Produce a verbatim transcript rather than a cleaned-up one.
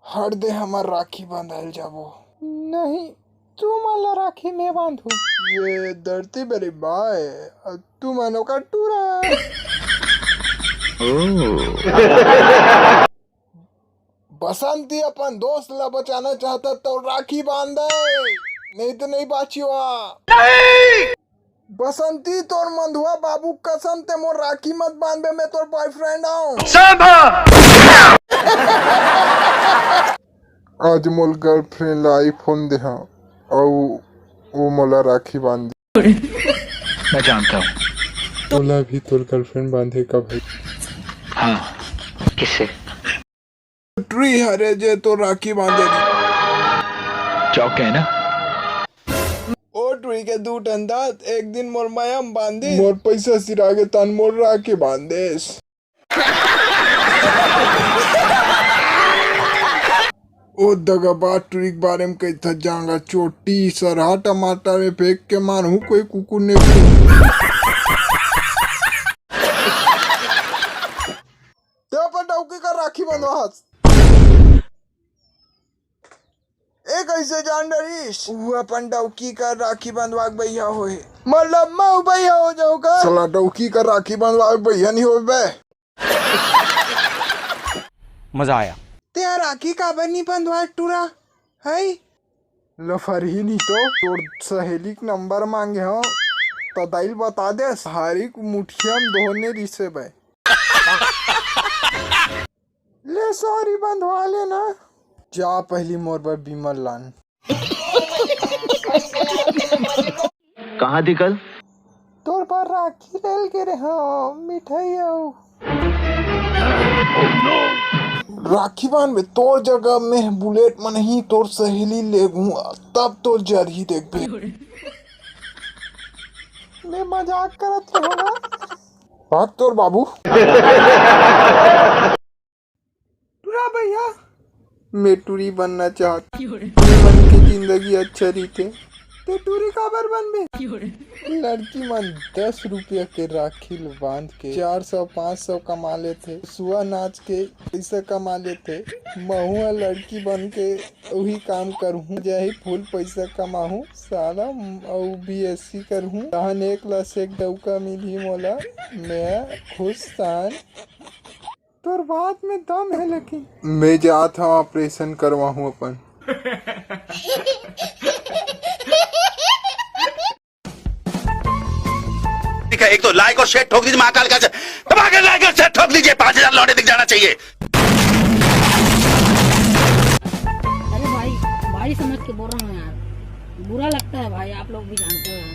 हट दे, हमर राखी बंधाइल जाबो। नहीं, तुमन ला राखी में बांधू। ये धरती मेरी माँ है, और तुमन ओकर टूरा। बसंती अपन दोस्त ला बचाना चाहता तो राखी बांध दे, नहीं तो नहीं बाची हुआ। बसंती, तोर मंधुआ बाबू कसम, ते मोर राखी मत बांधबे, मैं तोर बॉयफ्रेंड आऊं। आज मोर गर्लफ्रेंड ला आईफोन देहा, अउ वो मोला राखी बांध। मैं जानता हूँ। तोला भी तोर गर्लफ्रेंड बांधे का भाई? हाँ। किससे? ट्री हरे जे तो राखी बांधे। चौक है ना? ओ ट्री के दू ठन दांत, एक दिन मोर मयम बांधी, मोर पैसा सिरागे तन मोर राखी बांधेस। ओ दगाबाज ट्री के बारे में कही था, जांगा चोटी सरहा टमाटर में फेंक के मारहूं, कोई कुकुर ने। ते अपन डौकी का राखी बंधवा हस। ए, कइसे जान डरिस? वो अपन डौकी का राखी बंधवा के भैया होए। मतलब मैं भैया हो जाऊं का? साला डौकी का राखी बंधवा के भैया नहीं होए बे। मजा आया। ते राखी काबर नहीं बंधवा टूरा? है? लफरही नहीं तो तोर सहेली के नंबर मांगे हो, तो दाइल बता दे, हारी मुठिया में दोहने रिसे बे। ले सॉरी बंधवा लेना। जा पहली मोर बर बिमल लान। कहाँ थी कल? तोर बर राखी लेल गे रहे हो, मिठाई आओ। राखी बांध में तोर जगह में बुलेट में नहीं, तोर सहेली लेगू, तब तोर जरही देखबे। मैं मजाक करत रहो ना। बात तोर बाबू। टूरा भैया, मैं टूरी बनना चाहत। टूरी मन के जिंदगी अच्छा रहिथे। ते टूरी काबर बनबे? लड़की मन दस रुपया के राखी ल बांध के चार सौ पाँच सौ कमा लेथे, सुआ नाच के पैसा कमा लेथे। महू ह लड़की बन के उही काम करहूं, जाही फुल पैसा कमाहूं साला, अउ बीएससी करहूं। तहन एक ला से एक डौका मिलही मोला, मैं खुश तान। तोर बात में दम है लेकिन। मैं जात हूँ, ऑपरेशन करवाहूँ अपन। ठीक है, एक तो लाइक और शेयर ठोक दीजिए महाकाल का, दबा के लाइक और शेयर ठोक दीजिए, पाँच हजार लौंडे दिख जाना चाहिए। अरे भाई, भाई समझ के बोल रहा हूँ यार, बुरा लगता है भाई, आप लोग भी जानते हो यार।